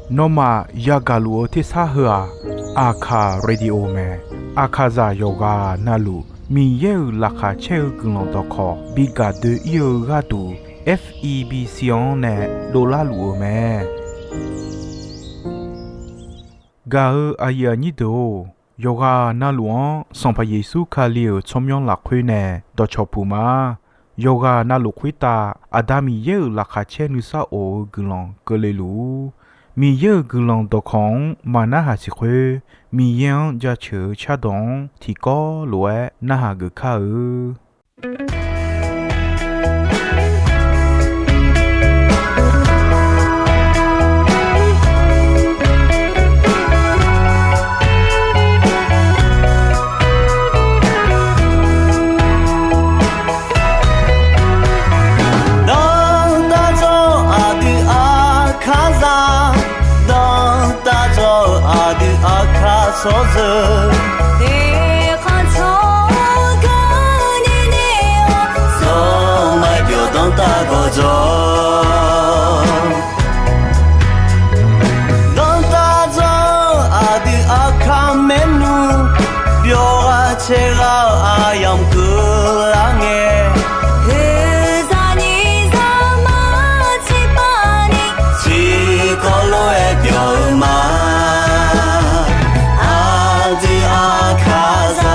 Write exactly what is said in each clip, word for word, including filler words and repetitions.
Nawmaf yagaq luf-eu tersar heu-aq, Aqkaq Radio mae. Aqkaqzaq yawqghaq navluf Miqyaer-euq laqkhaq caer-eu guiqlanq dawqkawq bi gaq doe-ir-eu gharduq, F E B C-anr nae dovlar luf-eu mae. Gaq-eu aqyuif aqnyir deuq-or, yawqghaq navluf-anr Sanqpaq Yeqsur Kali-euq tsawrmyanr lafkhoer nae dawqcawq puq ma. Yawqghaq navluf khoertav Aqda Miqyaer-euq laqkhaq caer nuisar of-eu guiqlanq keuvle luf-ur. Miqyaer-euq guiqlanq dawqkawq-anr maqnarhaq siq khoer, Miqyaer-anr jaceuq-eu cardawq-anr tiqkawv lof-aer narhaq geuf kar-eu. Dawqtawvluf aqdui Aqkaqzaq, dawqtawvluf aqdui Aqkaq tsawrjeuq, eqkhanq tsawrganr nini-awr, zawmar byawq danrtav gawqjawq. Dawqtawvluf aqdui Aqkaq maernmr, byawq ghaq caer ghaq-eu aqyamq keuvlar ngae, oeqzaq nyiq zaqmar tsiqpavni, tiqkawv lof-aer byawq-eu ma. Aqdui Aqkaqzaq,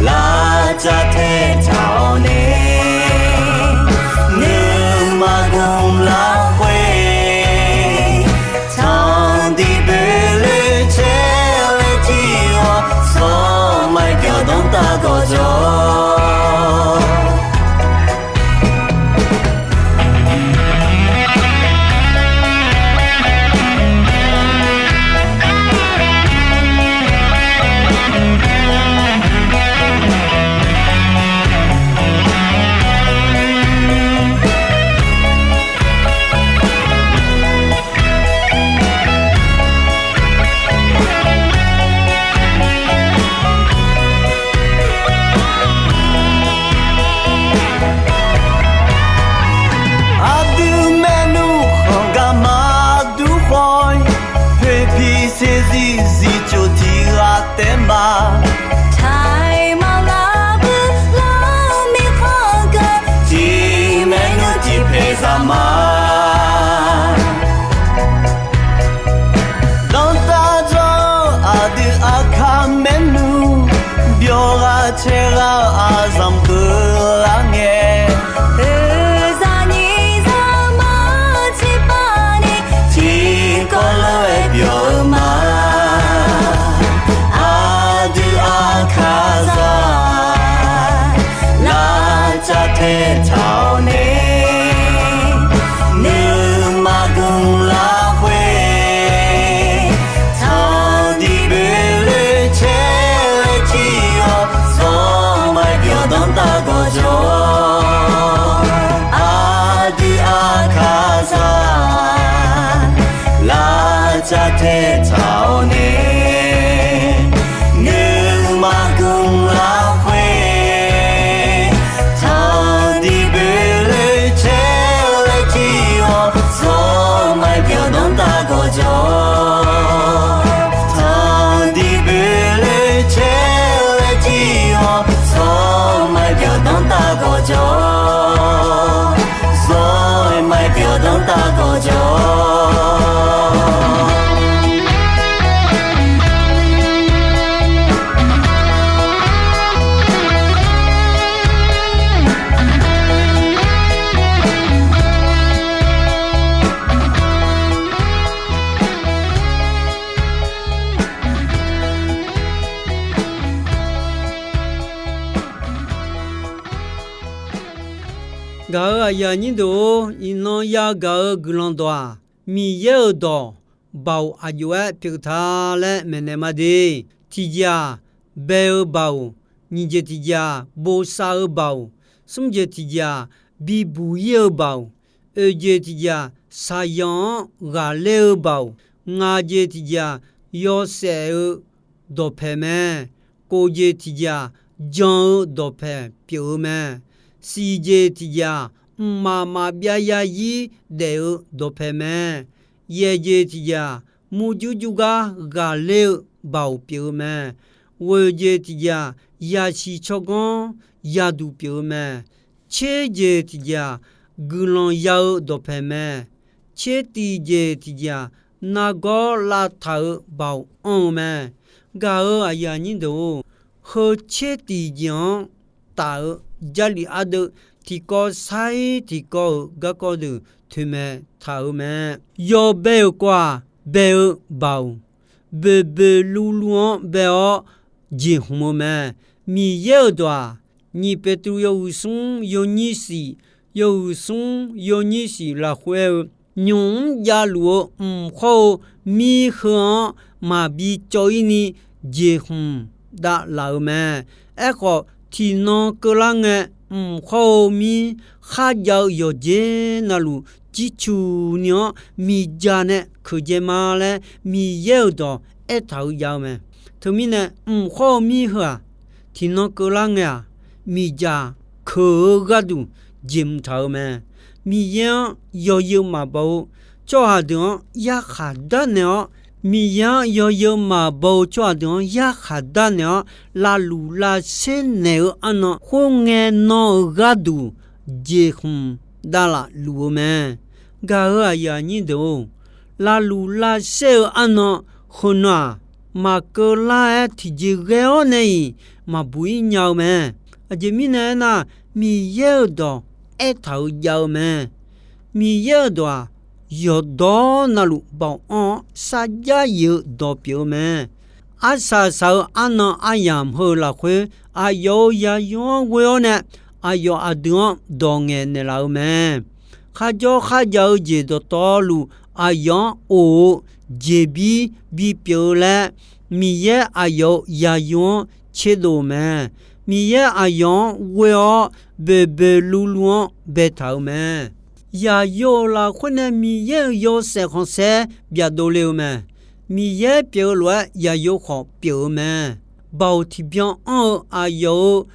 lavcav taetaq-awr nae, nuima gmq lafkhoer, tanqdiq boeqloe caer laer tir-awr, zawmar byawq danrtav gawqjawq. Aqdui maernmr khanq gar maqdur khawf-ir, poeqpiq saeqzir zifcof tiq ghaq taef ma. Taiq maqlar bui lar mirkhanq geu, tiq maernmr tiq paeq zaq ma. Dawqtawvluf aqdui Aqkaq maernmr, byawq ghaq caer ghaq-eu aqzanq keuvlar ngae, oeqzaq nyiq zaqmar tsiqpavni, tiqkawv lof-aer byawq-eu ma. Aqdui Aqkaqzaq, lavcav taetaq-awr nae, nuima gmq lafkhoer, tanqdiq boeqloe caer laer tir-awr, zawmar byawq danrtav gawqjawq. Aqdui Aqkaqzaq, lavcav taetaq-awr nae, nuima gmq lafkhoer, tanqdiq boeqloe caer laer tir-awr, zawmar byawq danrtav gawqjawq. Tanqdiq boeqloe caer laer tir-awr, zawmar byawq danrtav gawqjawq. Zawmar byawq danrtav gawqjawq. Gaq-euq aqyuif aqnyir deuq-or, iqnan yagaq-eu guiqlanq dawq-aq, Miqyaer-euq dawq baoq aqjox-aer pyeuf ta laer maeqnaeq ma de. Tiqjeq-aq, bae-eu baoq, nyiq jeq tiqjeq-aq, bosav-eu baoq, smr jeq tiqjeq-aq, bibuq-ir-eu baoq, oeq jeq tiqjeq-aq, shaqyanq-anr ghaqler-eu baoq, ngaq jeq tiqjeq-aq, yawshaef-eu dawqpaeq mae. Kof jeq tiqjeq-aq, jan-eu dawqpaeq pyeuf-eu mae. Siq jeq tiqjeq-aq, mqmaq maqbyav yazir daef-eu dawqpae mae. Yaeq jeq tiqjeq-aq, murjur jur gar ghaqler-eu baoq pyeuf-eu mae. Ghoeq jeq tiqjeq-aq, yasiq tsawrganr yaduq pyeuf-eu mae. Tser jeq tiqjeq-aq, guiqlanq ya-eu dawqpae mae. Tser tiq jeq tiqjeq-aq, nargawr lavtaq-eu baoq anr-eu mae. Gaq-euq aqyuif aqnyir deuq-or, heu tser tiq jeq-anr taf-eu Jarlif ardeuv tiqkawv sair tiqkawv-euq garkawv deuq toeqmaeq taq-euq mae. Yawbae-euq kawv-aq, bae-eu baoq, boeqboeq luvluv-anr bae-awr jeqhmq-eu mae. Miqyaer-euq dawq-aq, nyiq Beqtuvluv yawhuiq smr yawnyir shif, yawhuiq smr yawnyir shif lafkhoer-eu, nymq mr javluf-eu mq khawr-eu mir heu-anr maqbi cawv-ir ni jeqhmq davlaf-euq mae. Aerkhawf, tiqnan keuvlar ngae, mq khawr-eu mir kharjav-eu yawqjeq navluf jircu ni-anr miqdzaq nae keuqdzae ma laer Miqyaer-euq dawq aertaq-eu jav-eu mae. Teumirnae, mq khawr-eu mir heu-aq, tiqnan keuvlar ngae-aq, miqdzaq keuq-eu gharduq jeqhmq taq-eu mae. Miqyaer-anr yawzeu maqbaw-eu tsawrhaq deuq-anr yarkhaq darnaeq-awr, Miqyaer-anr yawzeu maqbaw-eu tsawrhaq deuq-anr yarkhaq darnaeq-awr, lavluf lavsher naeq-eu arnan khoerngae nan-euq gharduq jeqhmq davlaf luf-eu mae. Gaq-euq aqyuif aqnyir deuq-or, lavluf lavsher-eu arnan heunan-aq, maqkeuv lar-aer tiqjeq ghae-awr nae-iq maqbuq-ir nya-eu mae. Aqjeq mirnae aernar, Miqyaer-euq dawq aertaq-eu jav-eu mae. Miqyaer-euq dawq-aq, yawqdawr navluf baoq anr-awr sarjax yif-eu dawq pyeuf-eu mae. Arsaq saq-eu arnan aryamq heu lafkhoer, aqyawf-euq yaqyo-anr ghoe-awr nae, aqyawf aqdui-anr dawq ngaeq naeqlaf-eu mae. Kharjawr kharjav-eu jeq dawqtawvluf aqyawf-anr of-eu jeqbir bipyeuf-eu laer, Miqyaer aqyawf-euq yaqyo-anr tserdov-eu mae. Miqyaer aqyawf-anr ghoe-awr boeqboeq luvluv-anr baetaq-euq mae. Yaqyo-euq lafkhoer nae Miqyaer-euq yawshaef khanqsaer byaqdov le-eu mae. Miqyaer pyeuf-eu lof-aer yaqyo khawf pyeuf-eu mae. Baoq tiqbyan anr-eu aqyawf-euq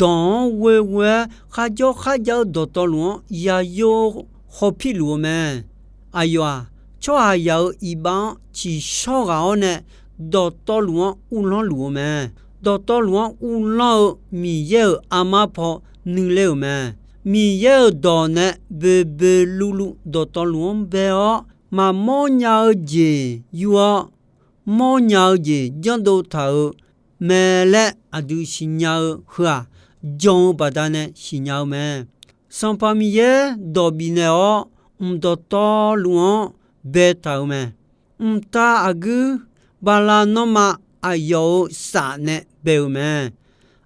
dawq-anr ghoeghoe-aer kharjawr kharjav-eu dawqtawvluf-anr yaqyo hawpir luf-eu mae. Aqyawf-aq, tsawrhaqzaq-euq iqbax-anr tsiqshawr ghaq-awr nae dawqtawvluf-anr uvlanr luf-eu mae. Dawqtawvluf-anr uvlanr-eu Miqyaer-euq armar paw nuiler-euq mae. Miqyaer-euq dawq nae boeqboeq luvluv dawqtawvluf-anr bae-awr, maqmawr nya-eu jeq yur-awr, mawrnya-eu jeq janrdov taq-euq mae laer aqdui siqnya-eu heu-aq, jan-eu baqdanae siqnya-eu mae. Sanqpaq Miqyaer dawq bifnaeq-awr, mq dawqtawvluf-anr baetaq-euq mae. Mqtav aqguir bala nanrma aqyawf-euq saf nae bae-euq mae.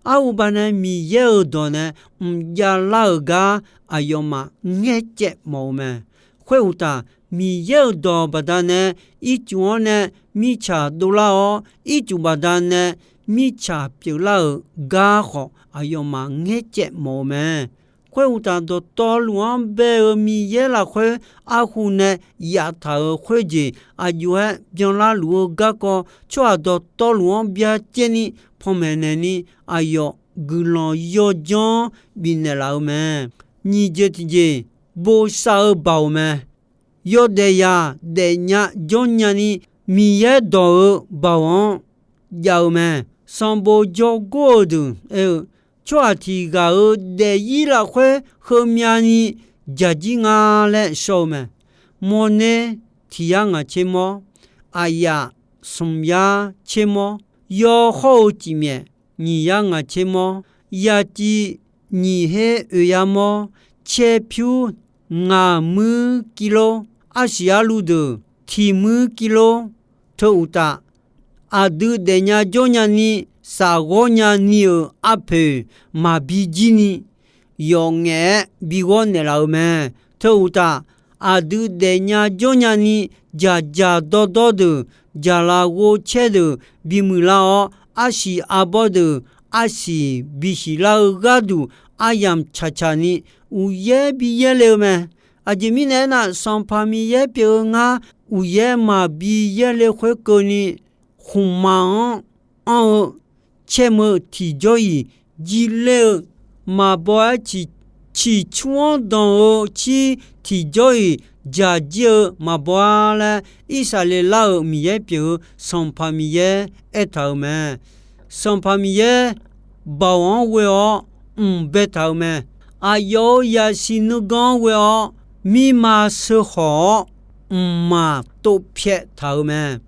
Aruqbaq nae Miqyaer-euq dawq nae mqjav lar-euq gar aqyawfmaf ngaercaev mawf-eu mae. Khoeruqtaf, Miqyaer-euq dawq baqdanae ircuf-anr nae mirtsaq dovlar-awr, ircuf baqdanae mirtsaq pyeuflar-euq gar khawf aqyawfmaf ngaercaev mawf-eu mae. Khoeruqtaf, dawqtawvluf-anr bae-eu Miqyaer lafkhoer arhu nae yaftaq-euq khoerjeq aqjox-aer byanlar luf-eu garkawv, tsawrhaq dawqtawvluf-anr byacaevni panmaeqnaeq ni aqyawf guiqlanq yawdzanr bifnaeq laf-eu mae. Nyiq jeq tiqjeq, bosav-eu baoq mae. Yawdaef yaq daefnya jawrnya ni Miqyaer dawq-eu baoq-anr jav-eu mae. Sanqbof jawrgor-eu deuq aer-eu, tsawrhaq tiq ghaq-euq daefzir lafkhoer heumyani dzaqjir nga laer shawr-eu mae. Mawrner tiq yar ngaq tser mawr, aqyaf smq yar tser mawr, yawhawr-eu cifmyaef nyiq yar ngaq tser mawr, yaciv nyiq her oeq yar mawr, caerpyur ngaq muir kilo, arsiq arluv deuq tiq muir kilo. Teu uqtaf, aqdui daefnya jawrnya ni safghawr nya ni-euq arpoeq maqbi jir ni, yawf ngaef-aer bi ghawr naeqlaf-eu mae. Teu uqtaf, aqdui daefnya jawrnya ni, dzaqdzaq dawrdawr deuq, dzaqlaq ghovcaer deuq bimuiq lar-awr, arsiq arbawr deuq arsiq bisiq lar-eu gharduq, aryamq tsaqtsaq ni uqyaer bi yaerle-eu mae. Aqjeq mirnae aernar, Sanqpaq Miqyaer pyeuf-eu ngar uqyaer maqbi yaerle khoerkeuvni, khmqmaq-anr anr-eu caermeu tiqjawr-iq jirler-eu maqbaw-aer ciq ciqcur-anr danq-eu cir tiqjawr-iq dzaq jir-eu maqbaw-ar laer, Irsaqleqlav-euq Miqyaer pyeuf-eu Sanqpaq Miqyaer aertaq-euq mae. Sanqpaq Miqyaer baoq-anr ghoe-awr mq baetaq-euq mae. Aqyawf-euq zaqsiq nuiganr-anr ghoe-awr mirma sheukhawq-awr, mqmaq tovpyaev taq-euq mae.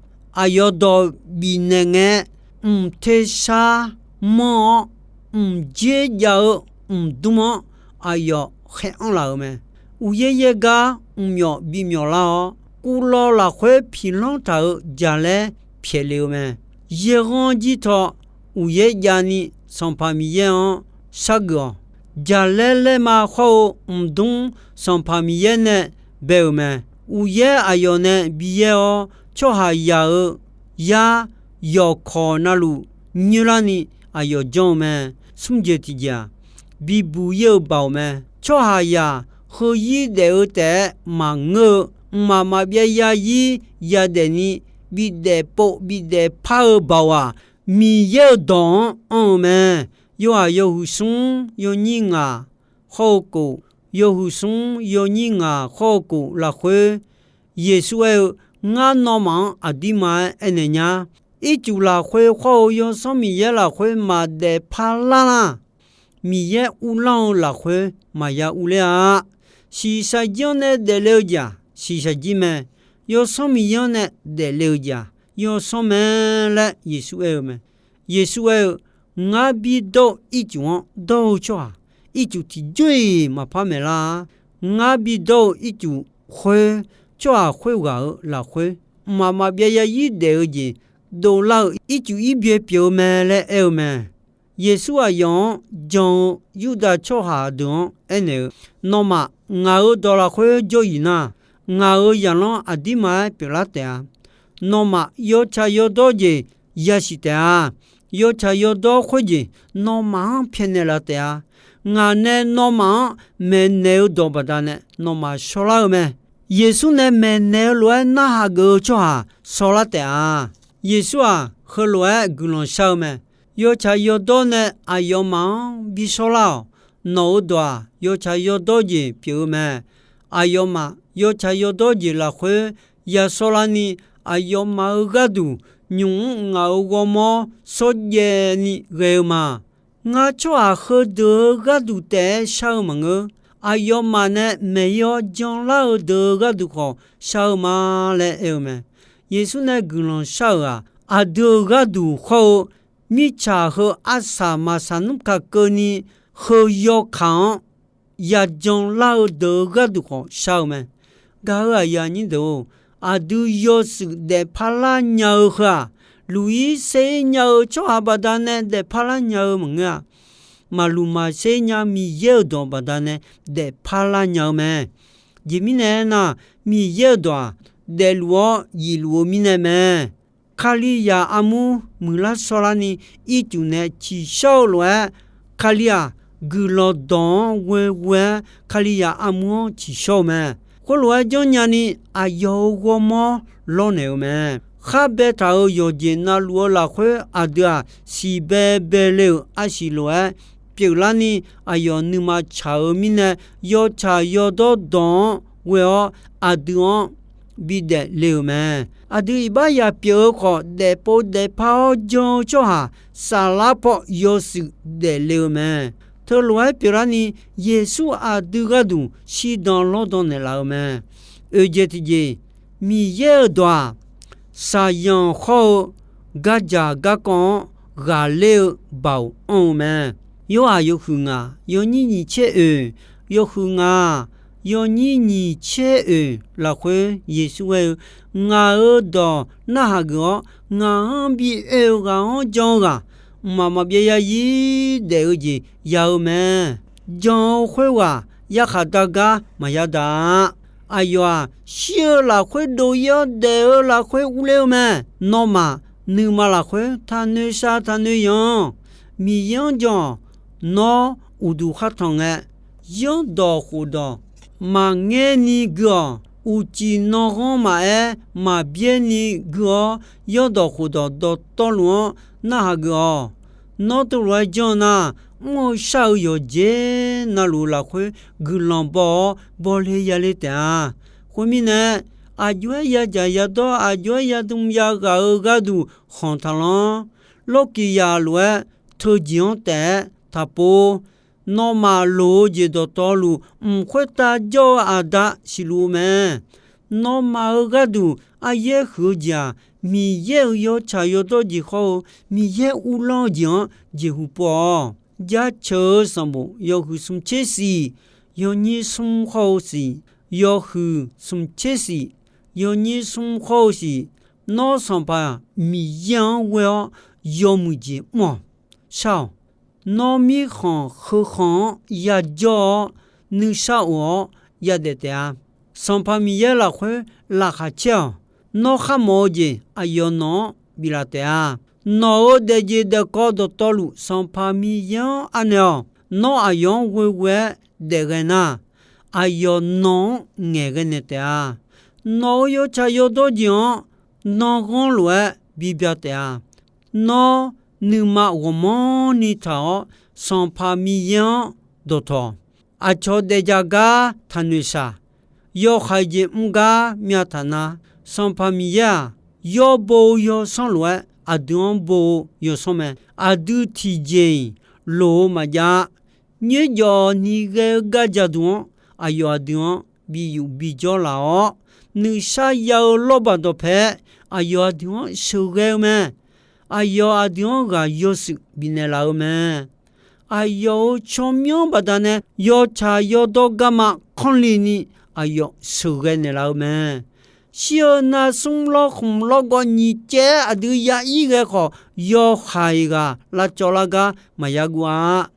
Aqyawf dawq bifnaeq ngae, mq tersar manr-awr, mq dzer jav-eu mqdmr-anr aqyawf khaer anrlaf-euq mae. Uqyaer yaer gar mqmyawf bimyawf lar-awr, kuvlawv lafkhoer piqlanr taq-euq jaqlaer pyaeq le-eu mae. Yaerghanr jir taw, uqyaer javni Sanqpaq Miqyaer-anr shargeuf-awq. Jaqlaer laerma khawr-eu mqdmr Sanqpaq Miqyaer nae bae-euq mae. Uqyaer aqyawf nae bi yaer-awr, tsawrhaqzaq-euq yar yawqkawq navluf nyoerlarni aqyawf janr-eu mae. Smr jeq tiqjeq-aq, bibuq ir-eu baoq mae. Tsawrhaqzaq heuzir daef-eu taef-aer maqngeur-eu, mqmaq maqbyav zarzir yadaef ni bidaef pov bidaef par-eu baoq-aq, Miqyaer-euq dawq-anr anr-eu mae. Yorhaq yawhuiq smr yawnyir ngaq khawr-eu kof, yawhuiq smr yawnyir ngaq khawr-eu kof lafkhoer, Yeqsur aer-eu, Ngar nawmaf-anr aqdirma-aer aernaeq nya. Ircuf lafkhoer khawr-eu Yawsanr Miqyaer lafkhoer maqdaef parlar nar, Miqyaer uvlanr-eu lafkhoer maqya uvler-a. Shiqshaq jir-anr nae daefle-eu jeq-aq, shiqshaq jir mae. Yawsanr Miqyaer-anr nae daefle-eu jeq-aq, yawsanr mae laer Yeqsur aer-eu mae. Yeqsur aer-eu, Ngar bidawr-eu ircuf-anr dawr-eu tsawrhaq, ircuf tiqjawr-iq maqpar maeqlar-a. Ngar bidawr-eu ircuf khoer, tsawrhaq khoerghaq-euq lafkhoer, mqmaq maqbyav zarzir daef-eu jeq dovlar-euq ircuf irbyae pyeuf-eu mae laer aer-eu mae. Yeqsur aqyawf-anr jan-eu Yurdav tsawrhaq deuq-anr aernaeq-eu, Nawmaf ngaq-euq dawq lafkhoer jawr-iq nar, ngaq-euq zaqlanr aqdirma-aer pyeuflar taef-a. Nawmaf yawtsaq yawdawr jeq yasiq taef-a. Yawtsaq yawdawr khoerjeq nawmaf-anr pyaeqnaeq laf taef-a. Ngaq nae nawmaf-anr maeqnaeq-eu dawq baqdanae nawmaf shawrlar-eu mae. Yeqsur nae maeqnaeq-eu lof-aer narhaq geuf-eu tsawrhaq shawrlar taef-a. Yeqsur-aq, heulof-aer guiqlanq shar-eu mae. Yawtsaq yawdawr nae aqyawfmaf-anr bi shawrlar-awq. Nawq-euq dawq-aq, yawtsaq yawdawr jeq pyeuf-eu mae. Aqyawfmaf yawtsaq yawdawr jeq lafkhoer ya shawrlarni, aqyawfmaf-euq gharduq nymq-mr ngaq-euq ghawrmawr shawrjaev ni ghae-eu ma. Ngar tsawrhaq heudeuq-euq gharduq taef-aer shar-eu maqngeur. Aqyawfmaf nae maeq-ir-awr janlar-eu deuq-euq gharduq khawf shar-eu ma laer aer-eu mae. Yeqsur nae guiqlanq shar-euq-aq, aqdui-euq gharduq khawr-eu mirtsaq heu arsaq maqsaq nmr kaq keuvni heu yawkaq-anr yajan lar-eu deuq-euq gharduq khawf shar-eu mae. Gaq-euq aqyuif aqnyir deuq-or, aqdui yawshuif daefpar lar nya-eu heu-aq, luq-ir saer-ir nya-eu tsawrhaq baqdanae daefpar lar nya-eu maqngeur-a. Maqluq maqsaer nya Miqyaer-euq dawq baqdanae daefpar lar nya-eu mae. Jeq mirnae aernar, Miqyaer-euq dawq-aq, daefluf-awr zifluf-eu mirnae mae. Kalizaq armur muiqlar shawrlarni ircuf nae tsiqshawr-eu lof-aer, Kali-aq, guiqlanq dawq-anr ghoeghoe-aer Kalizaq armur-anr tsiqshawr-eu mae. Khoerlof-aer janrnya ni aqyawf-euq ghawrmawr lawrnaeq-eu mae. Khar baetaq-euq yawqjeq navluf-eu lafkhoer aqdui-aq, siqbae bae le-euq arsiq lof-aer pyeuflarni, aqyawf nuima tsaq-eu mirnae yawtsaq yawdawr dawq-anr ghoe-awr aqdui-anr bidaef le-euq mae. Aqdui iqbax yaq pyeuf-eu khawf, daefpov daefpar-awr jan-eu tsawrhaq saflar paw yawshuif daefle-eu mae. Teulof-aer pyeuflarni, Yeqsur aqdui gharduq shirdan lawrdan naeqlaf-eu mae. Oeqjeq tiqjeq, Miqyaer-euq dawq-aq, saqyanq khawr-eu gardzaq garkawv-anr ghaqler-eu baoq anr-eu mae. Yorhaq yawhuiq ngaq yawnyir nyiq tser oeq, yawhuiq ngaq yawnyir nyiq tser oeq lafkhoer Yeqsur aer-eu, Ngaq-euq dawq narhaq geuf-awr, ngaq-anr bi oe-eu ghaq-anr jan-eu ghaq, mqmaq maqbyav zarzir daef-eu jeq ya-eu mae. Jan-eu khoerghaq yarkhaq dar gar maqya daq-a. Aqyawf-aq, shir-eu lafkhoer dov-ir-awr daef-eu lafkhoer urler-eu mae. Nawmaf nuima lafkhoer taqnoeq-a taqnoeq yanq. Miqyaer-anr jan-awq. Nawr uqduq khar tanq ngae, zanrdawq khofdawq maqngaer ni gui-awq. Uqcif nanghanr maqaer maqbyaer ni gui-awr, zanrdawq khofdawq dawqtawvluf-anr narhaq geuf-awq. Nawr teulof-aer janr-eu nar, mr-eu shar-eu yawqjeq navluf lafkhoer guiqlanq baw-awr bawle yale taef-a. Khoermirnae, aqjox-aer yadzaq yadawr, aqjox-aer yadm yaghaq-eu gharduq khanq taqlanr. Lawrkiq yaq lof-aer teujeq-anr taef-aer taqpov. Nawmaf loq-eu jeq dawqtawvluf, mq khoertav jawr-eu Aqda siqluf-eu mae. Nawmaf-euq gharduq aryaer huiq-eu jeq-aq, Miqyaer-euq yawtsaq yawdawr jeq khawr-eu, Miqyaer uvlanr-eu jeq-anr jeqhu pov-awq. Jaceuq-eu sanqbof yawhuiq smq tser shif, yawnyir smr khawr-eu shif, yawhuiq smq tser shif, yawnyir smr khawr-eu shif, Nawr, Sanqpaq Miqyaer-anr ghoe-awr yawmuiq jeq mr-awq. Shar-awq. Nawr, mirkhanq heukhanq-anr yajawr-awr, nuisar of-awr yadaef taef-a. Sanqpaq Miqyaer lafkhoer laqkhaq caer-awq. Nawr, khar mawf-eu jeq aqyawf nawq-anr biflaf taef-a. Nawq-euq daefjeq daefkawv dawqtawvluf, Sanqpaq Miqyaer-anr anaeq-awq. Nawr, aqyawf-anr ghoeghoe-aer daefghae nar, aqyawf nawq-anr ngaeqghae naeq taef-a. Nawq-euq yawtsaq yawdawr jeq-anr nanrghanr lof-aer bibya taef-a. Nawr, nuima ghawqmanrni taq-awr, Sanqpaq Miqyaer-anr dawqtawq. Aqcawq daefdzaq gar taqnoeqshaq. Yawhaiq jeq mr gar myav taq nar, Sanqpaq Miqyaer-aq, yawr bo-eu yawsanr lof-aer aqdui-anr bo-eu yawsanr mae. Aqdui tiqjeq-iq loq-eu maqjav-a. Nyoerjawf ni ghae-eu gardzaq duq-anr aqyawf aqdui-anr bi yuf bi jawr laf-awr, nuisar ya-eu lawrbaq dawqpae-aer aqyawf aqdui-anr sheuqghae-eu mae. Aqyawf aqdui-anr ghaq yawshuif bifnaeq laf-eu mae. Aqyawf-euq tsawrmyanr baqdanae yawtsaq yawdawr garma kanrlini aqyawf sheuqghae naeqlaf-eu mae. Shir-eu narsmr lawrkhmq lawrgawv nyiq caev-aer aqdui ya ir ghae khawf, yawhaiq ghaq lavcawv lar gar maqya guv-a.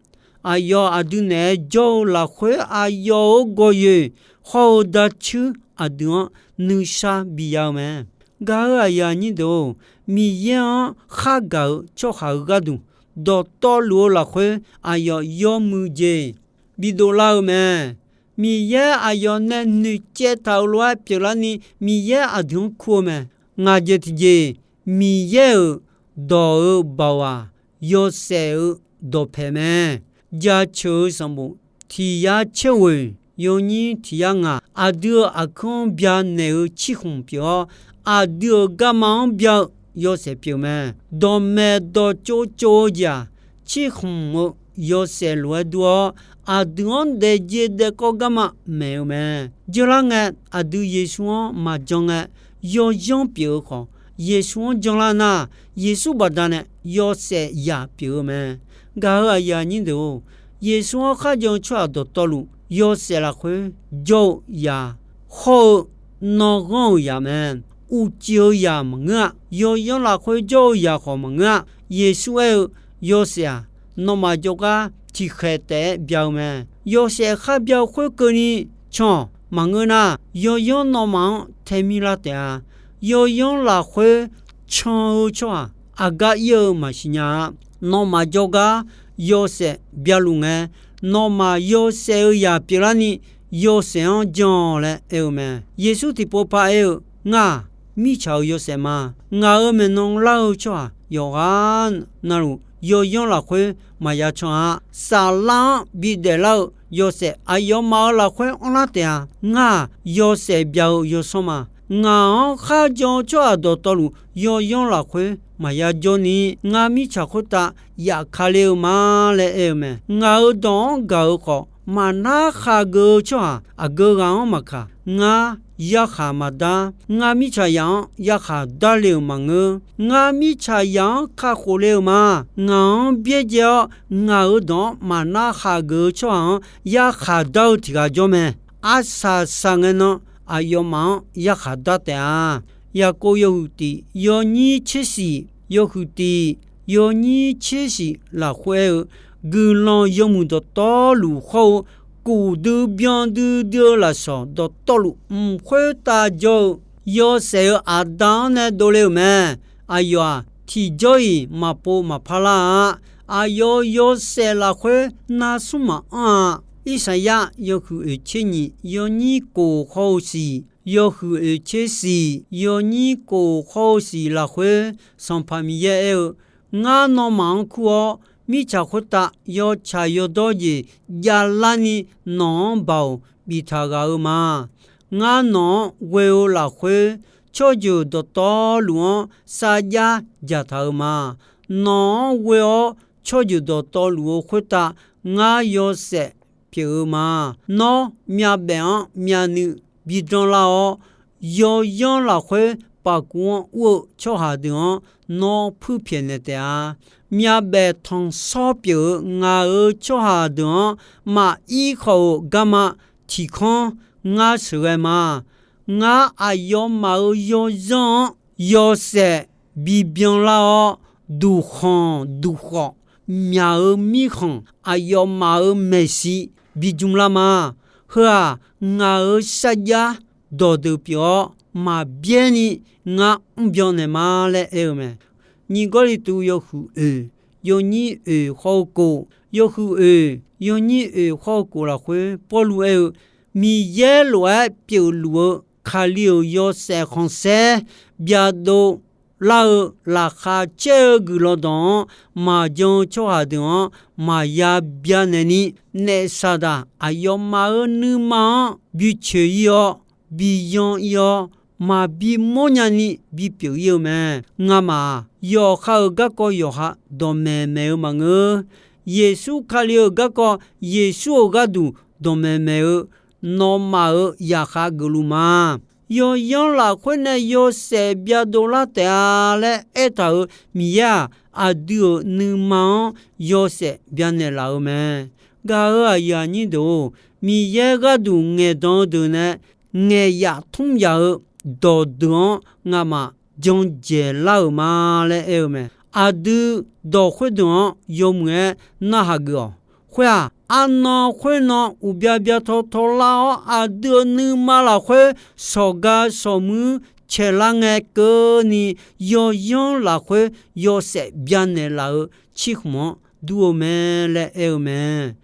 Aqyawf aqdui naeq-aer jawr-eu lafkhoer aqyawf-euq gawqyoeq hawr-eu dacuir aqdui-anr nuisar biya-eu mae. Gaq-euq aqyuif aqnyir deuq-or, Miqyaer-anr khar gaq-euq tsawrhaq-euq gharduq dawqtawvluf-eu lafkhoer aqyawf yawmuiq jeq bidov lar-eu mae. Miqyaer aqyawf nae noeqcaev taq-euq lof-aer pyeuflarni Miqyaer aqdui-anr kur-eu mae. Ngaq jeq tiqjeq, Miqyaer-euq dawq-euq baoq-aq, yawshaef-euq dawqpae mae. Jaceuq-eu sanqbof tiq yar caer ghoeq yawnyir tiq yar ngaq, aqdui-euq aqkuir-anr byanaeq-eu cirkhmq pyeuf-awr, aqdui-euq garma-anr bya-eu yawshaef pyeuf mae. Dawqmaeq dawqtsov tsov-eu jeq-aq, cirkhmq-eu yawshaef lof-aer dur-awr, aqdui-anr daefjeq daefkawv garma maeq-eu mae. Janlar ngae, aqdui Yeqsur-anr maqjan ngae, yawyanr pyeuf-eu khawf, Yeqsur-anr janlar nar, Yeqsur baqdanae yawshaef yaq pyeuf-eu mae. Gaq-euq aqyuif aqnyir deuq-or, Yeqsur-anr kharjan-eu tsawrhaq dawqtawvluf, yawshaef lafkhoer jawr-eu yaq, hawr-eu nanrghanr-euq yaq mae. Uqcif-eu yaq maqngeur-a. Yawyanr lafkhoer jawr-eu yaq khawf maqngeur-a. Yeqsur aer-eu, yawshaef-aq, nawmaf jawrgar tiqkhaeq taef-aer bya-eu mae. Yawshaef khar bya-eu khoerkeuvni can-awq. Maqngeur nar, yawyanr nawmaf-anr taemir lar taef-a. Yawyanr lafkhoer can-eu tsawrhaq aqgar ir-eu maqsiq nya-a. Nawmaf jawrgar yawshaef bya luf ngae, nawmaf yawshaef-eu yaq pyeuflarni yawshaef-anr jan-awq laer aer-eu mae. Yeqsur tiqpov par aer-eu, Ngar-aq, mirtsaq-euq yawshaef ma. Ngaq-euq maeqnan lar-eu tsawrhaq yawqghaq navluf, yawyanr lafkhoer maqya can-a. Saflar-anr bidaef lar-eu yawshaef aqyawfmaf-euq lafkhoer anrlar taef-a. Ngar-aq, yawshaef bya-eu yawsanr ma. Ngaq-anr kharjan-eu tsawrhaq dawqtawvluf, yawyanr lafkhoer maqya jawrni, ngar mirtsaq khoertav yafka le-eu ma laer aer-eu mae. Ngaq-euq dawq-anr gaq-euq khawf, maqnar khaq geuf-eu tsawrhaq aqgeu ghaq-anr maqkaq, ngar yarkhaq maqdar. Ngar mirtsaqzaq-anr yarkhaq darle-euq maqngeur. Ngar mirtsaqzaq-anr kakhof le-euq ma. Ngaq-anr byaerdzae-awr, ngaq-euq dawq-anr maqnar khaq geuf-eu tsawrhaq-anr yarkhaq dar-eu tiq ghaq jawr mae. Arsaq saqngae nan aqyawfmaf-anr yarkhaq dar taef-a. Yaqkov yawhuiq tiq yawnyir tser shif, yawhuiq tiq yawnyir tser shif lafkhoer aer-eu, guiqlanq yawmuiq dawqtawvluf hawr-eu, kuf dui byan duidui-eu lafsawq dawqtawvluf mq khoertav jawr-eu yawshaef-euq aqda-anr nae dovle-euq mae. Aqyawf-aq, tiqjawr-iq maqpov maqpar lar-a. Aqyawf-euq yawshaef lafkhoer narsmr maqanr-a. Irsaqyar yawhuiq oeq tser nyiq yawnyir kof hawr-eu siq, yawhuiq oeq tser siq yawnyir kof hawr-eu siq lafkhoer, Sanqpaq Miqyaer aer-eu, Ngar nawmaf-anr kur-awr, mirtsaq khoertav yawtsaq yawdawr jeq javlarni nawq-anr baoq biftaq ghaq-eu ma. Ngar nawq-anr ghoe-eu lafkhoer, tsawrjeuq dawqtawvluf-anr sarjax dzaqtaq-eu ma. Nawq-anr ghoe-awr tsawrjeuq dawqtawvluf-eu khoertav ngar yawshaef pyeuf-eu ma. Nawr myavbaef-anr myavnuiv bi danrlar-awr, yawyanr lafkhoer pafkuv-anr ur-eu tsawrhaq deuq-anr nawr puirpyaeq naeq taef-a. Myavbaef tanqshawr pyeuf-eu ngaq-euq tsawrhaq deuq-anr maqir khawf-euq garma tiq kanr ngar sheuqghae ma. Ngar aqyawfmaf-euq yawzanr-anr yawshaef bibyan lar-awr, duqkhanq duqkhawf myaq-euq mirkhanq aqyawfmaf-euq maeqshi bijmr lar ma. Heu-aq, ngaq-euq sarjax dawqdeuq pyeuf-awr, maqbyaer ni ngar mrbyan naeq ma laer aer-eu mae. Nyiq Gawrliqtu yawhuiq oeq, yawnyir oeq khawr-eu kof, yawhuiq oeq, yawnyir oeq khawr-eu kof lafkhoer Pawrluv aer-eu, Miqyaer lof-aer pyeufluf-eu Kali-euq yawshaef khanqsaer byadov lar-eu laqkhaq caer-eu guiqlanq dawq-anr maqjan-eu tsawrhaq deuq-anr maqya byanaeq ni, naef Saqdaq aqyawfmaf-euq nuima-anr bicoeq ir-awr, biyan ir-awr, maqbi mawrnya ni bipyeuf ir-eu mae. Ngamaf-aq, yawqha-euq garkawv yawqha dawqmaeq maeq-eu maqngeur. Yeqsur Kali-euq garkawv, Yeqsur-euq gharduq dawqmaeq maeq-eu nawmaf-euq zaqkhav geufluf ma. Yawyanr lafkhoer nae yawshaef byadov lar taef-a laer aertaq-euq Miqyaer-aq, aqdui-euq nuima-anr yawshaef byanaeq laf-eu mae. Gaq-euq aqyuif aqnyir deuq-or, Miqyaer gharduq ngaeqdan-eu deuq nae ngaeq yaf tmr yaf-eu dawqdeuq-anr ngamaf jan dzaeq lar-euq ma laer aer-eu mae. Aqdui dawq khoerdeuq-anr yawmuiq-aer narhaq geuf-awq. Khoer-aq, arnan khoernan uqbya bya taw taw lar-awr, aqdui-euq nuima lafkhoer shawqga shawqmuir caeqlar ngae keuvni, yawyanr lafkhoer yawshaef byanaeq laf-eu cirkhmq-anr dur-eu mae laer aer-eu mae.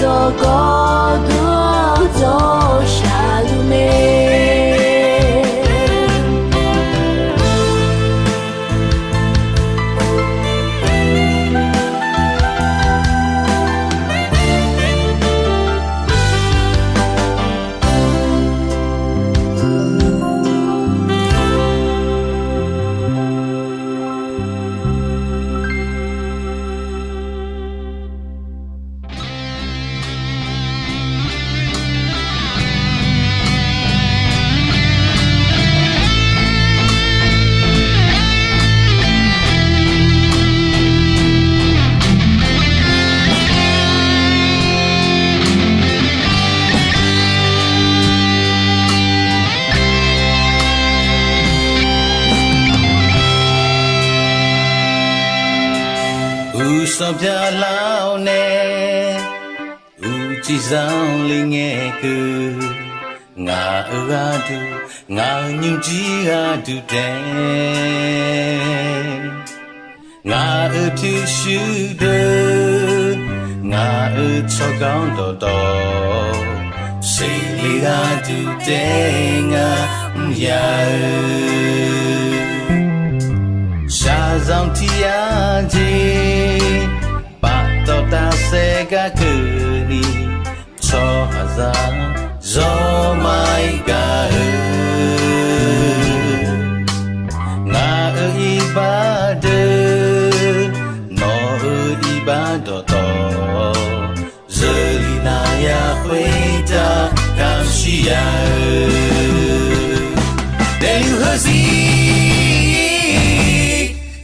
Dawqgawq dawr-awr dawr shaqluf mae. Uqsawq byaqlar-awr nae, uqcif zanqler ngae keuv, ngaq-euq gharduq, ngaq-euq nymrjir gharduq taef. Ngaq-euq pyurshuir deuq, ngaq-euq tsawrganr dawqtawv, seqle gharduq taef ngar mr ya-eu. Shaqzanq tiq yar jeq, paftawf tafsaef gar keuvni, tsawrhaqzaq zawr ma-ir gaq-eu. Ngaq-euq iqbax deuq, nawq-euq iqbax dawqtawv, zeurlif nav ya khoertav kamq shir ya-eu. Daefluf heuzir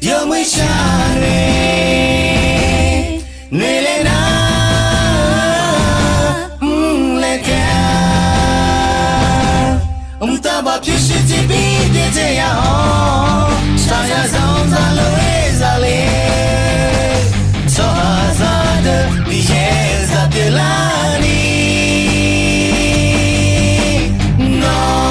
yawmuiq shar nae, noeqlaer nar mrlaer taef-a. Mqtav baf pyurshuir tiqbir byaerdzae ya-awr, shaqzanq zanq lof-aer zale. Tsawrhaqzaq deuq Miqyaer-euq zaq pyeuflarni, nawr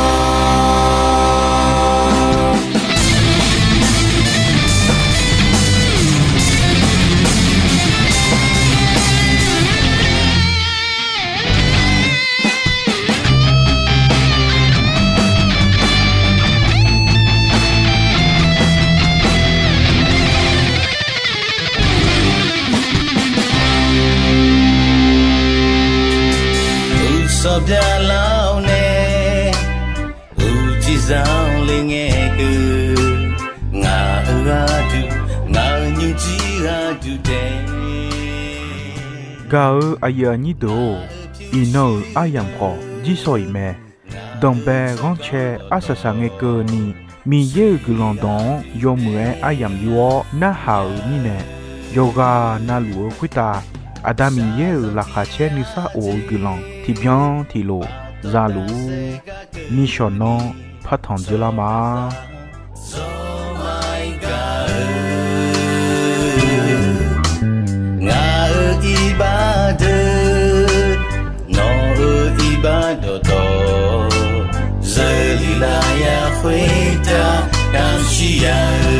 Uqsawq byaqlar-awr nae, uqcif zanqler ngae keuv, ngaq-euq gharduq, ngaq-euq nymrjir gharduq taef. Gaq-euq aqyuif aqnyir deuq-or, iqnan-euq aryamq khawf jirsawq iq mae. Danqbae ghanrcae arsaq saq ngae keuvni, Miqyaer-euq guiqlanq dawq-anr yawmuiq-aer aryamq yur-awr narhaq-euq mirnae, yawqghaq navluf-eu khoertav Aqda Miqyaer-euq laqkhaq caer nuisar of-eu guiqlanq tiqbyan tiqlof za luf-ur. Nishawq nanr partanq dzeurlar ma. Ngaq-euq iqbax deuq, nawq-euq iqbax dawqtawv, zeurlif lar ya khoertav kamq shir ya-eu.